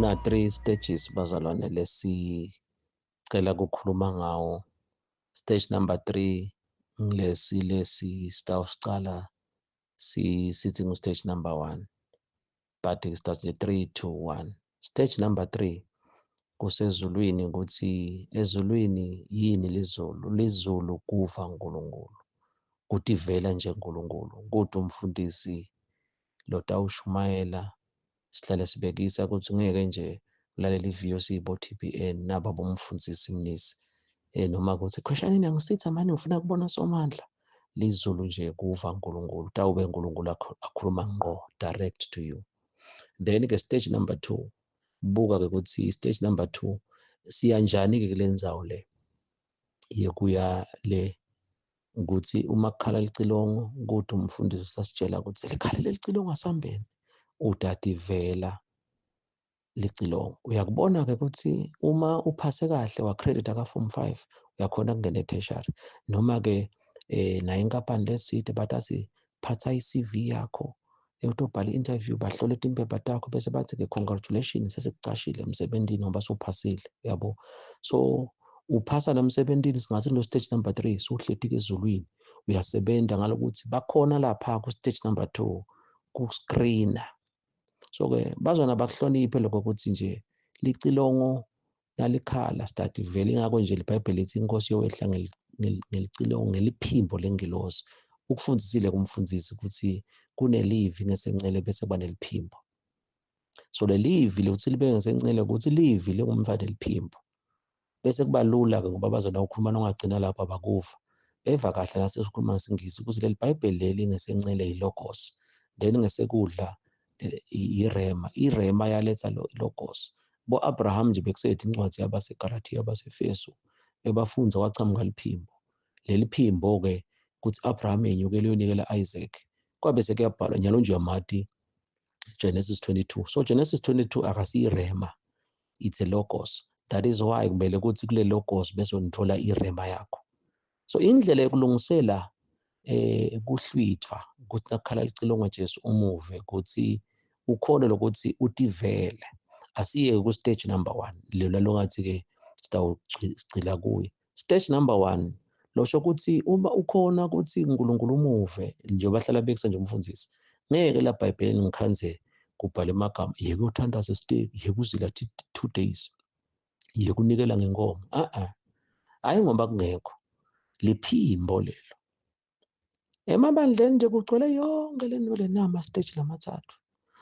Kuna three stages, bazalwane, lesicela kukhuluma ngawo. Stage number 3 ngilesi lesi sitawusicala sithi ngu-stage number 1, but start nje 3 2 1. Stage number 3 kusezulwini, ukuthi ezulwini yini lizulu? Lizulu kuva uNkulunkulu, kutivela nje uNkulunkulu, kude umfundisi lotawushumayela. Sihlale sibekisa ukuthi ngeke nje ulalela i-VOC bo-TBN naba bomfundisi Mnisi, noma ukuthi khweshanini angisitha mani, ngifuna kubona Somandla. Lizulu nje kuva uNkulunkulu, tawube uNkulunkulu akhuluma ngqo, direct to you. Then ke stage number 2, buka ke ukuthi stage number 2 siya njani ke kule ndzawo le yekuya le, ukuthi uma kukhala licilongo, kuthi umfundisi usasitshela ukuthi likhala lelicilongo, asambeni, utativela licilongo. Uyakubona ke ukuthi uma uphase kahle wa-credit ka form 5, uyakhona kungena e-tertiary, noma ke nayo inkampani leside batathi phatha i-CV yakho, utobhala i-interview, bahlole timpepha takho, bese bathi-ke congratulations, sesikucashile emsebentini ngoba sewuphasile, yabo. So uphasa namsebentini, singathi lo stage number 3, sewuhleti-ke ezulwini, uyasebenza ngalokuthi bakhona lapha ku-stage number 2 ku-screener. So-ke bazona bakuhloniphe lokho ukuthi nje licilongo nalikhala start vele. Ingakho nje iBhayibheli lithi inkosi yowehla ngelicilongo, ngeliphimbo lengilosi. Ukufundisile kumfundisi ukuthi kunelivi ngesencele bese kuba neliphimbo. So lelivi lokuthi libe ngesencele, ukuthi livi lingumfana neliphimbo, bese kuba lula-ke ngoba bazona ukhuluma nongagcina lapho abakuva, beva kahle nasesikhuluma ngesiNgisi ukuthi leli Bhayibheli leli ngesencele yi-logos, then ngesekudla i-rhema. I-rhema yaletha lo logos. Bo-Abraham nje bekusethi incwadi yabaseGalathiya, yabaseFesu, bebafunza kwachamuka liphimbo. Leli phimbo-ke kuthi Abraham yenyukele uyonikela Isaac, kwabe sekuyabhalwa nyalo nje uyamati Genesis 22. So Genesis 22 akasiyi-rhema, it's a logos. That is why kumele ukuthi kule logos bese unithola i-rhema yakho. So indlela yokulungisela kuhlwithwa ukuthi nakukhala licilongo Jesu umuve, ukuthi ukhona lokuthi utivele. Asiye ku stage number 1 lelo longathi ke sitawugcila kuye. Stage number 1 losho ukuthi uma ukhona ukuthi uNkulunkulu umuve, njengoba hlala bekuse nje umfundisi, ngeke la Bhayibhelini ngikhanze kubhala emagama yeke uthandaza esiteki, yeke uzila 2 days, yeke unikela ngenkomo. A a hayi, ngoba kungekho liphimbo lelo emabandleni nje, kugcwele yonke le nto le nama stage lamathathu.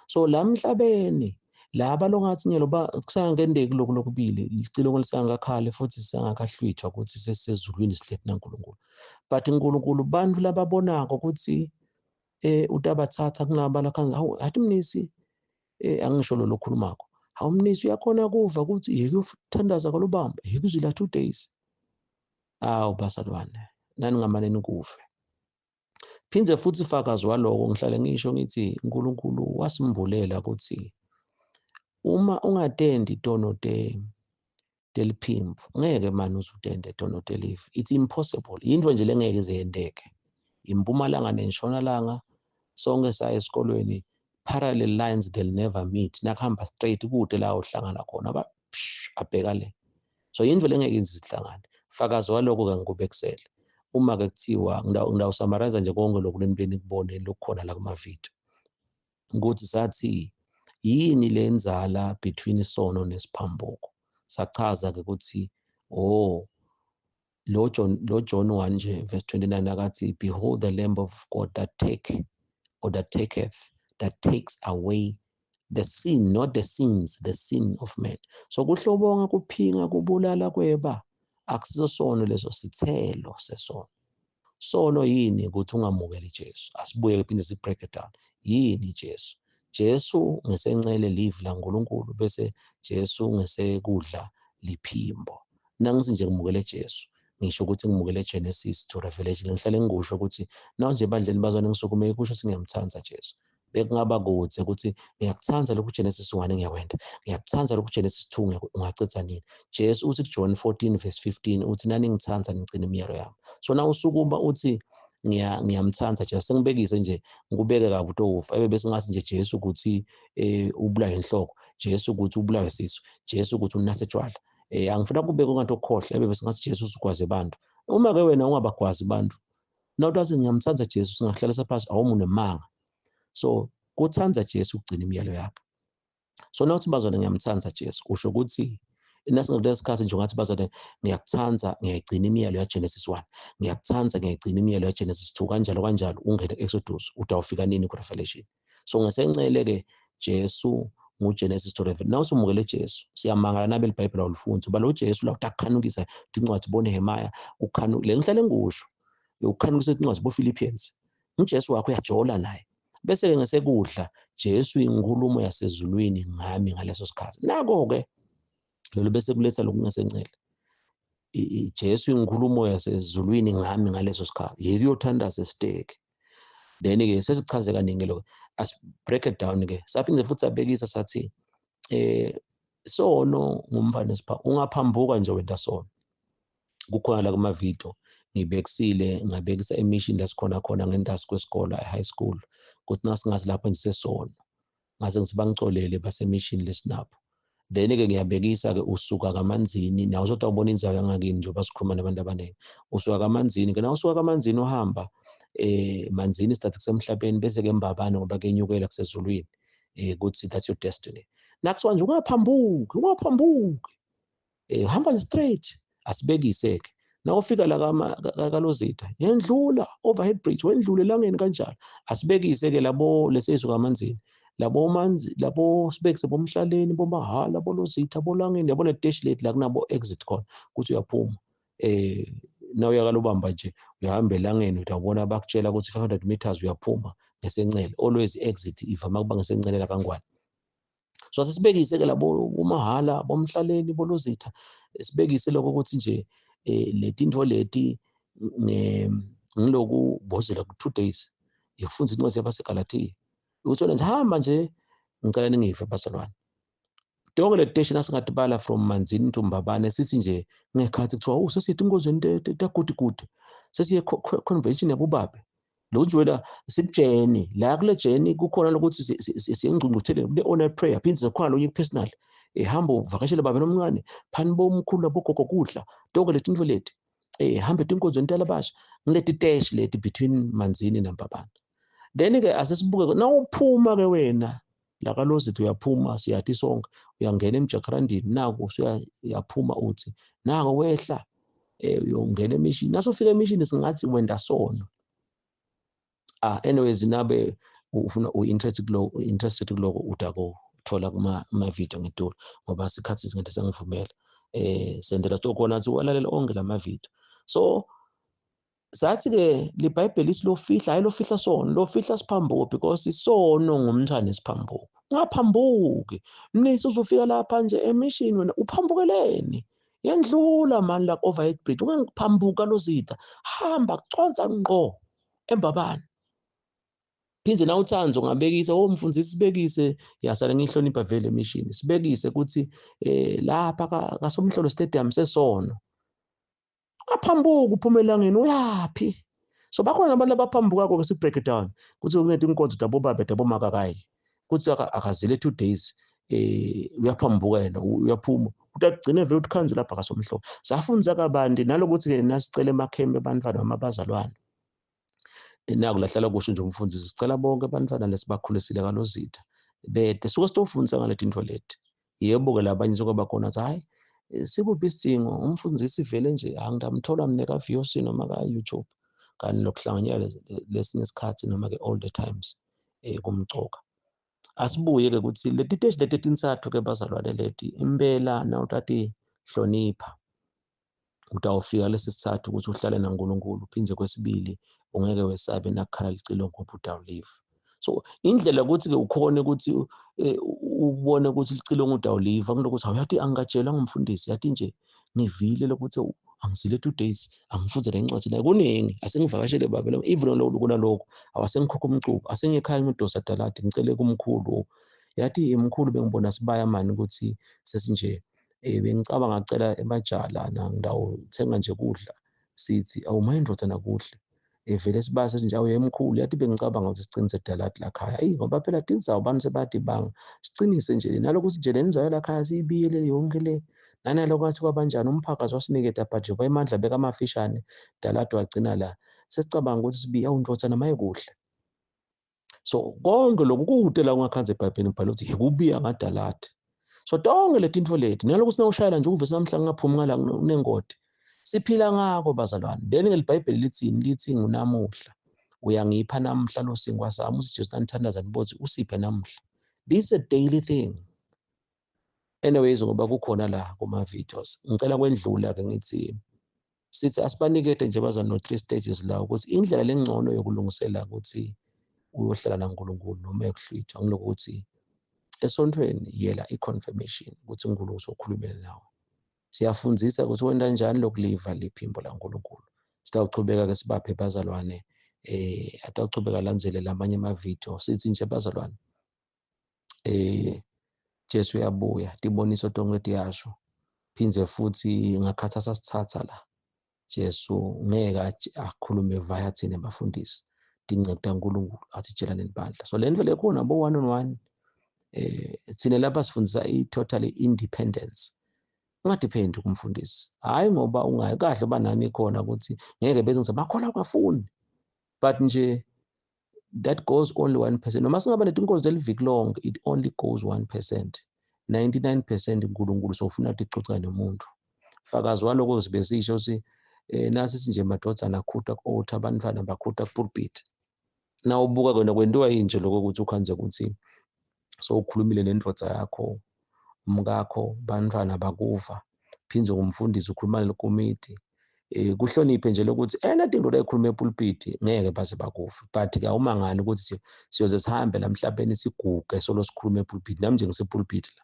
So la emhlabeni laba longathi nyelo ba kusangendeki lokhu lokubili, licilongo lisangakakhali futhi sisangakahlwithwa ukuthi sesisezulwini sihleti naNkulunkulu. But uNkulunkulu bantu lababonako ukuthi utabathatha kulaba lakhanza, hawu athi Mnisi, angisho lo lokhulumako, hawu Mnisi, uyakhona kuva ukuthi yeke uthandaza kalubamba, yeke uzila 2 days. Awu bazalwane, nani ngamane nikuve. Phindze futhi fakazi waloko, ngihlale ngisho ngithi uNkulunkulu wasimbulela ukuthi uma ungatendi tono te teliphimbo, ngeke mani uzutende tono telive. It's impossible, yinto nje lengeke ize yenteke. Impumalanga nentshonalanga, sonke saya esikolweni, parallel lines, they'll never meet. Nakuhamba straight kude la uhlangana khona, ba abheka le. So yinto lengeke ize ihlangane. Fakazi waloko-ke ngikubekisele uma-ke kuthiwa ngidawusummarize nje konke lokhu lenibe nikubone lokukhona la kumavidiyo, ukuthi sathi yini le nzala between isono nesiphambuko. Sachaza-ke ukuthi oh lo John 1 nje verse 29 akathi, "Behold the Lamb of God that take or that taketh, that takes away the sin," not the sins, the sin of man. So kuhlobonga, kuphinga, kubulala, kweba, akusiso sono leso, sithelo sesono. Sono yini? Ukuthi ungamukeli Jesu. Asibuye phinde si break it down. Yini Jesu? Jesu ngesencele live laNkulunkulu, bese Jesu ngesekudla liphimbo. Nangithi nje ngimukele Jesu, ngisho ukuthi ngimukele Genesis to Revelation. Ngihlale ngikusho ukuthi naw nje ebandleni bazwane ngisukume kusho singiyamthanda Jesu, bekungaba kude ukuthi ngiyakuthanda lokhu Genesis 1, ngiyakwenda, ngiyakuthanda lokhu Genesis 2, ungacetha nini? Jesu uthi kuJohn 14 verse 15 uthi, "Nani ngithanda, nigcine imiyalo yami." So na usukuma uthi Ngiyamthanda Jesu. Sengibekise nje, ngikubeke kabi utokufa. Ebe bese ngathi nje Jesu ukuthi ubulawe inhloko, Jesu ukuthi ubulawe sisu, Jesu ukuthi unathe tshwala. Angifuna kubeke ungathi ukukhohlwa, ebe bese ngathi Jesu usugwaze abantu. Uma ke wena ungabagwazi abantu, nawuthi ngiyamthanda Jesu, singakuhlalisa phasi, awumu nemanga. So kuthanda Jesu ukugcina imiyalo yakhe. So nawuthi bazalwane ngiyamthanda Jesu, usho ukuthi nasingakulesi sikhathi nje ungathi bazalwane ngiyakuthanda, ngiyayigcina imiyalo yaGenesis 1, ngiyakuthanda, ngiyayigcina imiyalo yaGenesis 2, kanjalo kanjalo, ungene ku-Exodus, utawufika nini ku-Revelation. So ngesencele-ke Jesu nguGenesis to Revelation. Nawusumukele Jesu, siyamangala nabe liBhayibheli awulifundi, uba lo Jesu la utakukhanukisa tincwadi boNehemiah, le ngihlale ngikusho, ukukhanukisa tincwadi boPhilippians. UJesu wakho uyajola naye. Bese-ke ngesekudla Jesu inkulumo yasezulwini ngami ngaleso sikhathi. Nako-ke lolo bese kuletha lokungesencele. Jesu inkulumo yasezulwini ngami ngaleso sikhathi. Yeke uyothandaza esiteki. Then-ke sesichaze kaningi lokho. As break it down ke. Saphinde futhi sabekisa sathi sono ngumfana esipha ungaphambuka nje wena sono. Kukhona la kuma video ngibekisile, ngabekisa emission lesikhona khona ngentasi kwesikole e-high school, kuthi nasingathi lapho nje sesono ngase ngithi bangicolele basemission lesinapho. Then-ke ngiyabekisa-ke usuka kaManzini, nawe uzothi awubona indzawo yangakini njengoba sikhuluma nabantu abaningi. Usuka kaManzini-ke, nawe usuka kaManzini uhamba Manzini sithi kusemhlabeni, bese-ke Mbabane ngoba kuyenyukela kusezulwini, kuthi that's your destiny. Nakuthiwa nje ungaphambuki, ungaphambuki, hamba nje straight. Asibekise-ke nawufika la kaLozitha, yendlula overhead bridge, wendlule elangeni kanjalo. Asibekise-ke labo lesizwe kaManzini, labo manzi labo, sibekise bomhlaleni, bomahala, bolozitha, bolangeni, yabona teshi leti la kunabo exit khona ukuthi uyaphuma nawuya kalubamba nje, uyahamba elangeni, utawubona bakutshela ukuthi 500 meters uyaphuma ngesencele. Always exit ivama kuba ngesencele la kaNgwane. So asisibekise-ke labo bomahala, bomhlaleni, bolozitha, sibekise lokho ukuthi nje leti leti ngiloku bozela ku 2 days ngifunda incwadi yabaseGalathiya, ukuthi wena nje hamba nje. Ngicela ningive bazalwane, tonke le station asingatibala from Manzini to Mbabane, sithi nje ngekhathi kuthiwa oh sesithi inkonzweni tagudigudi, sesiye convention yabobabe lo nje, wena sikujeni la kule jeni kukhona lokuthi siyengcungcutheleni kule all night prayer, phinde kukhona lonye personal, ehamba uvakashele babe nomncane phani bomkhulu labogogo kudla, tonke leti ntfo leti, hambe etinkonzweni talabasha, ngileti teshi leti between Manzini naMbabane. Then ke asesibuke nawuphuma ke wena la kaLozithi, uyaphuma, siyathi sonke uyangena emjacarandini, naku uyaphuma, uthi nako wehla, uyongena emishini. Nasufika emishini singathi wenda sono. Anyways, nabe ufuna u-interested kuloko, interested kuloko, utakuthola kuma video ngetulo, ngoba isikhathi singade sangivumela sendela tokona athi walalela onke lama video. So sathi ke liBhayibheli silofihla, hayi lofihla sono, lofihla siphambuko, because isono ngumntwana esiphambuko. Ungaphambuki mnisi, uzofika lapha nje emishini, wena uphambukeleni? Yendlula mani la overhead bridge, ungangiphambuka lozitha, hamba consa ngqo eMbabane. Phinde na uthando ungabekisa, oh mfundisi, sibekise, yasala ngihlonipha vele emishini, sibekise ukuthi lapha kaSomhlolo Stadium sesono. Aphambuka uphuma elangeni uyaphi? So bakhona abantu abaphambuka ke, si break it down kuthi unceda inkonzo dabobaba dabomaka kayi kuthi akazile 2 days, uyaphambuka yena, uyaphuma, utagcine vele uthi lapha kaSomhlolo. Safundisa kabanti nalokuthi ke nasicela emakhempe abantwana noma abazalwane, naku lahlala kusho nje umfundisi, sicela bonke abantwana lesibakhulisile kalozitha bede suke sitofundisa ngaleti ntfo leti. Yebo-ke, labanye suke bakhona athi hhayi, sikuphi isidingo umfundisi vele nje angidamthola mina ka-VOC noma ka-YouTube, kanti lokuhlanganyela lesinye isikhathi noma-ke all the times kumcoka. Asibuye-ke ukuthi leti teshi leti etintsatfu-ke bazalwane, leti impela nawutati hlonipha, utawufika lesi sithathu ukuthi uhlale naNkulunkulu. Uphindze kwesibili, ungeke wesabe nakukhala licilongo ngoba utawuliva. So indlela ukuthi-ke ukhone ukuthi ubone ukuthi licilongo utawuliva kulokuthi awuyathi angikatshelwa ngumfundisi, yathi nje ngivile lokuthi angizile 2 days, angifunde le ncwadi la kuningi, asengivakashele babe, even kunalokho awasengikhokha umculo, asengikhaya ngidosa daladi, ngicele kumkhulu, yathi mkhulu bengibona sibaya mani ukuthi sesinje, bengicabanga ngacela emajala na ngidawuthenga nje kudla, sithi awu maye ndodana kuhle. Evele sibase nje awu yemkhulu, yathi bengicabanga ukuthi sicinise daladi lakhaya. Eyi, ngoba phela tindzawo abantu sebayadibanga, sicinise nje nalokuthi nje le ndzawo yalakhaya siyibiyele yonke le. Nanaloko ngathi kwabanjani umphakathi wasiniketa, but nje emandla bekamafishane, daladi wagcina la. Sesicabanga ukuthi sibiye, awu ndvodzana maye kuhle. So konke lokhu kude la ungakhanza eBhayibhelini kubhala ukuthi yikubiya ngadaladi. So tonke letintfo leti naloku sinawushayela nje uve sinamhla ngingaphumi ngala kunengodi. Siphila ngako bazalwane. Then ngelibhayibheli litsini? Lithi ngunamuhla. Uyangipha namhla lo sinkwa sami, uthi Jesu nanithandaza nibothi usiphe namhla. This is a daily thing. Anyways, ngoba kukhona la kuma-videos, ngicela kwendlula ke ngithi sithi asibanikete nje bazalwane no-three stages la ukuthi indlela lengcono yokulungisela ukuthi uyohlala naNkulunkulu noma yokuhlwithwa ngilokuthi esontweni yela i-confirmation ukuthi uNkulunkulu usokhulumile nawe. Siyafundisa ukuthi wenta njani lokuliva liphimbo laNkulunkulu. Sitawuchubeka-ke sibaphe bazalwane, atawuchubeka alandzele lamanye ama-video. Sithi nje bazalwane, Jesu uyabuya, tiboniso tonke tiyasho. Phindze futhi ngakhathi asasithatha la, Jesu ngeke akhulume via thina bafundisi, tinceku taNkulunkulu athi tshela nelibandla. So le nto le khona bo one on one, thina lapha sifundisa i-totally independence. Ungadephendi kumfundisi, hhayi ngoba ungayi kahle uba nami khona ukuthi ngeke bese ngithi bakholwa kwafuni, but nje that goes only 1%. Noma singaba netinkonzo leliviki lonke, it only goes 1%. 99% uNkulunkulu sofuna ukuthi ixoxa nomuntu. Fakazi waloko sibe sisho si nasi sinje madvodzana akhuta ku-altar, abantwana bakhuta ku-pulpit. Nawubuka kona kwentiwa yini nje lokho ukuthi ukhanze ukuthi sowukhulumile nendvodza yakho, umkakho, bantwana bakuva, phindze ngumfundisi ukhuluma nelikomiti, kuhloniphe nje lokuthi anything lo ayikhuluma epulpit ngeke baze bakuve. But ke awumangani ukuthi siyoze sihambe la emhlabeni siguge solo sikhuluma epulpit. Nami nje ngisepulpit la,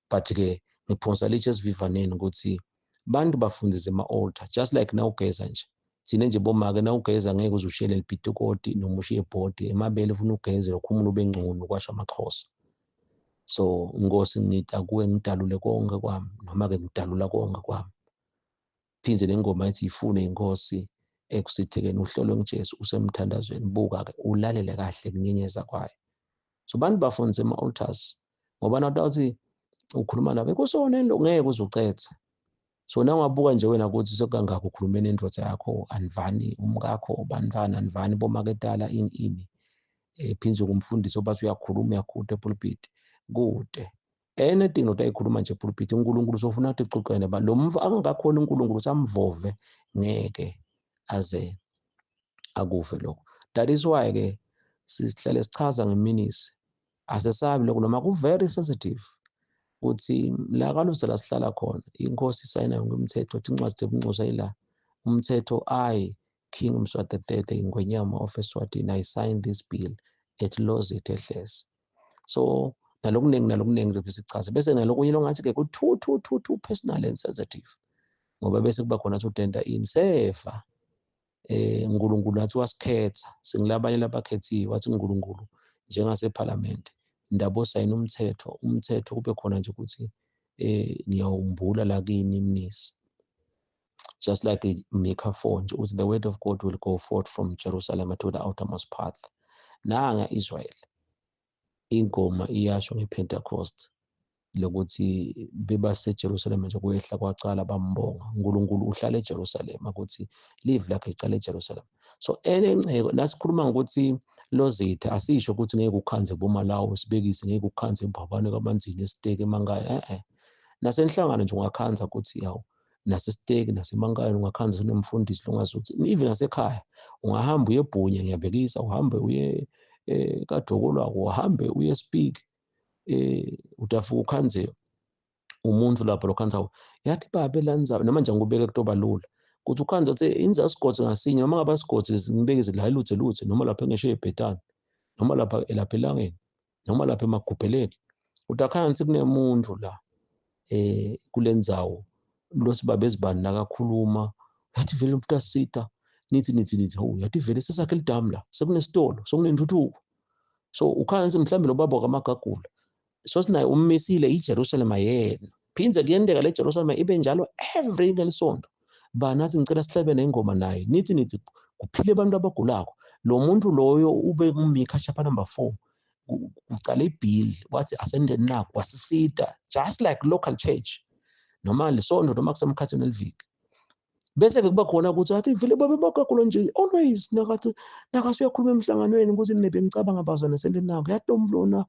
but ke ngiphonsa litshe esivivaneni ukuthi bantu bafundise ema-altar, just like nawugeza nje. Thina nje bomake nawugeza ngeke uze ushiyele lipitikoti noma ushiye ibhodi emabele, ufuna ugeze ukhumule ube ngcono, kwasho amaXhosa. So Nkosi, ngita kuwe ngidalule konke kwami, noma-ke ngidalula konke kwami. Phindze nengoma ethi ifune inkosi ekusithekeni, uhlolwe nguJesu usemthandazweni, buka-ke ulalele kahle kunyenyeza kwayo. So bantu bafundise ema-altars, ngoba nawutawuthi ukhuluma nabo kusona into ngeke uze ucethe. So nawungabuka nje wena ukuthi sekangakho ukhulume nendoda yakho, anivani umkakho, bantwana anivani, bomaketala ini ini, phindze kumfundisi obathi uyakhuluma uyakhuta epulpit kude. Anything not ayikhuluma nje epulpit, uNkulunkulu sofuna ukuthi uxoxene ba lo mfo angakakhona uNkulunkulu samvove ngeke aze akuve lokho. That is why ke sihlale sichaza ngeminisi, asesabi lokho noma ku very sensitive ukuthi la kaLutho la sihlala khona inkosi isayina yonke imithetho, incwadi zobunxusa ila umthetho. I, King Mswati III, Ingwenyama of Eswatini, I sign this bill at Lozitha eHlezi. So nalokuningi nalokuningi nje besichaze, bese nalokunye longathi ke ku too too too too personal and sensitive, ngoba bese kuba khona athi udenta ini seva uNkulunkulu athi wasikhetha singilabanye labakhethiwe, wathi uNkulunkulu njengasephalamende ndaba osayina umthetho, umthetho kube khona nje ukuthi ngiyawumbula la kini mnisi. Just like Micah 4 nje uthi the word of God will go forth from Jerusalem to the outermost path. Nanga Israel ingoma iyasho ngePentecost lokuthi bebaseJerusalem nje kwehla kwacala bambonga uNkulunkulu, uhlala eJerusalem, ukuthi live lakhe licala eJerusalem. So enenceko nasikhuluma ngokuthi lozitha, asisho ukuthi ngeke ukhanze boMalawi sibekise, ngeke ukhanze eMbabane kaManzini esiteki eMankayane, nasenhlangano nje ungakhanza ukuthi yawu nasesiteki naseMankayane ungakhanza sinomfundisi longazuthi, even nasekhaya ungahamba uye eBhunya, ngiyabekisa, uhambe uye kaDokolwako, uhambe uye eSpeak, utafika ukhanze umuntu lapho lokhanza yathi babe lanza, noma nje ngikubeke kutoba lula ukuthi ukhanza ukuthi inza sigodzi ngasinye, noma ngaba sigodzi ngibekeze la eluthe luthe, noma lapha engeshe ebhetani, noma lapha lapha elangeni, noma lapha emagubheleni, utakhanza kunemuntu la kulendzawo losibabe ezibani nakakhuluma yathi vele umuntu asita nithi nithi nithi, hawu yathi vele sesakhe lidamu la, sekunesitolo, sokunentuthuko. So ukhansi mhlawumbe lo baba kaMagagula so sinaye ummisile iJerusalema yena, phindze kuyenteka le Jerusalema ibe njalo every ngelisonto. Bani athi ngicela sihlabe nengoma naye. Nithi nithi kuphile abantu abagulako. Lo muntu loyo ube kuMika chapter number 4 kucala ibill wathi asendeni naku wasisita just like local church noma lisonto noma kusemkhathini weliviki. Bese-ke kuba khona ukuthi athi vele babe bakagulo nje always nakathi nakathi uyakhuluma emhlanganweni ukuthi mina bengicabanga bazwana sendeni naku yatomlona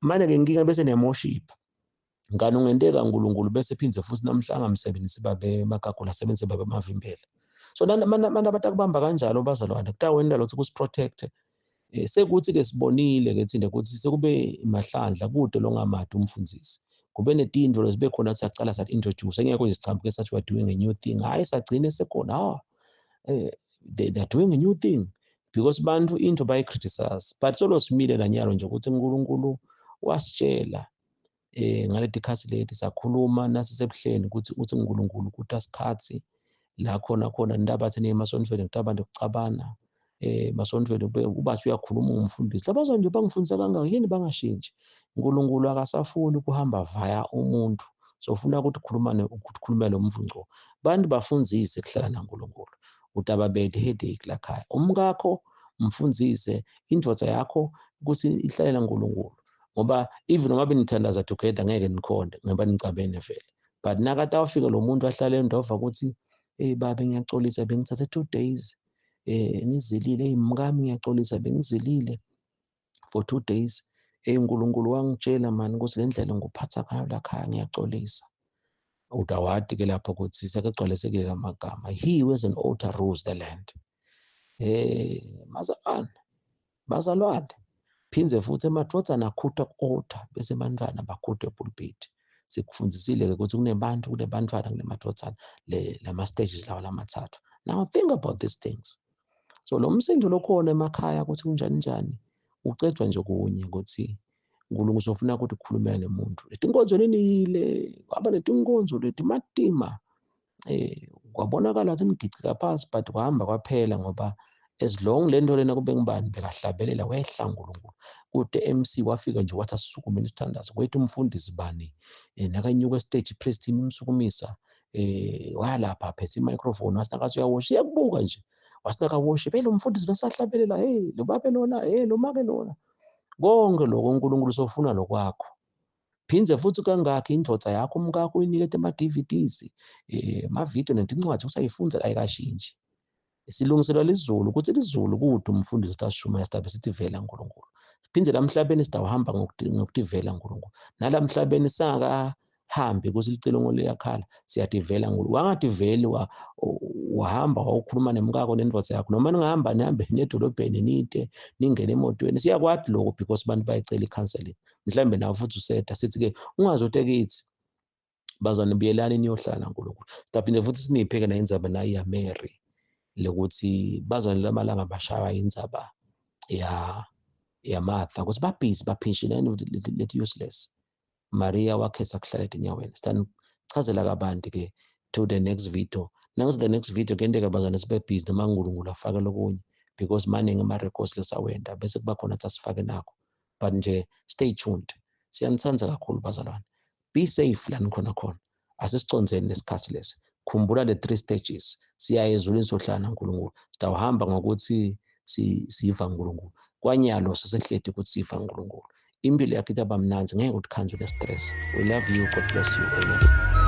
mane-ke inkinga bese niyamoshipha. Ngani ungenteka uNkulunkulu bese phindze futhi namhla angamsebenzisi babe magagula asebenzise babe mavimbela. So manje abantu akubamba kanjalo bazalwane kutawenta lokho kusiprotect. Sekuthi-ke sibonile-ke thina ukuthi sekube mahlandla kude longamadi umfundisi. Kube netinto lezibe khona sacala sathi-introduce engekho nje sichambuke sathi we are doing a new thing. Hhayi sagcine sekhona ha they are doing a new thing because bantu into bayi-criticize but solo simile nanyalo nje ukuthi uNkulunkulu wasitshela ngaleti khathi leti sakhuluma nasisebuhleni ukuthi uthi uNkulunkulu ukuthi asikhathi la khona khona ntabathi niye emasontweni kutabantu kucabana emasontweni ubathi uyakhuluma ungumfundisi labazwa nje bangifundisa kangaka yini bangashintshi. uNkulunkulu akasafuni ukuhamba via umuntu, so ufuna ukuthi khulumane ukuthi khulumele umuntu ngco. Bantu bafundzise kuhlala naNkulunkulu utababethe headache lakhaya. Umkakho mfundzise, indvodza yakho ukuthi ihlale naNkulunkulu ngoba even noma benithandaza together ngeke nikhonde ngoba nicabene vele. But nakade awufika lo muntu ahlale endova ukuthi hey babe ngiyaxolisa bengithathe 2 days ngizilile, hey mkami ngiyaxolisa bengizilile for 2 days, hey uNkulunkulu wangitshela mani ukuthi le ndlela ngikuphatha ngayo lakhaya ngiyaxolisa. Utawati ke lapho ukuthi sekagcwalisekile lamagama, he who has an altar rules the land. Mazalwane, bazalwane, phindze futhi emadvodzana akhutha ku-altar bese bantwana bakhutha epulpit. Sikufundisile ke ukuthi kunebantu, kunebantwana, kunemadvodzana, le lama stages lawa lamathathu. Now think about these things. So lo msindo lokhona emakhaya ukuthi kunjani njani ucedwa nje kunye ukuthi uNkulunkulu usofuna ukuthi ukhulume nemuntu. Letinkonzo neniyile, kwaba netinkonzo letimatima. Kwabonakala ukuthi nigicika phansi but kwahamba kwaphela ngoba as long le nto lena kube ngubani bekahlabelela wehla uNkulunkulu. Kude MC wafika nje wathi asisukume isithandazo kwethu umfundisi bani nakanyuka stage praise team imsukumisa walapha phethe i-microphone wasinakathi uyawosha iyakubuka nje wasinaka worship hey lo mfundisi losahlabelela hey lo babe lona hey lo make lona konke lokho uNkulunkulu sofuna lokwakho. Phindze futhi kangakhi indvodza yakho umkakho uyinikete ama-DVDs ama-video netincwadi usayifundza ayikashintshi. Silungiselwa lizulu ukuthi lizulu kude umfundisi uthi asishumayela sidabe sithi vela uNkulunkulu. Phindze la emhlabeni sidawuhamba ngokutivela uNkulunkulu. Nala emhlabeni singakahambi ukuthi licilongo liyakhala siyativela uNkulunkulu. Wangativeli wahamba wawukhuluma nemkakho nendvodza yakho noma ningahamba nihambe nedolobheni nite ningene emotweni siyakwati lokho because abantu bayicela i-counseling. Mhlambe nawe futhi useda sithi ke ungazote kithi bazwane buyelani niyohlala naNkulunkulu. Sidaphinde futhi siniphe-ke nayo indzaba nayo ya Mary lokuthi bazwane lamalanga bashaywa indzaba ya Martha ukuthi babhizi baphishile leti useless. Maria wakhetha kuhlala etinyaweni. Sitanichazela kabanti ke to the next video. Nangu the next video kuyenteka bazwane sibe busy noma uNkulunkulu afake lokunye because maningi ama-records lesawenta bese kuba khona athi asifake nakho. But nje stay tuned. Siyanithanda kakhulu bazalwane. Be safe la nikhona khona. Asisicondzeni lesikhathi lesi. Khumbula the 3 stages. Siya ezulwini sohlala naNkulunkulu. Sitawuhamba ngokuthi siva uNkulunkulu. Kwanyalo sisehleti ukuthi siva uNkulunkulu. Impilo yakho itaba mnandzi ngeke utikhanjwe ne-stress. We love you. God bless you. Amen.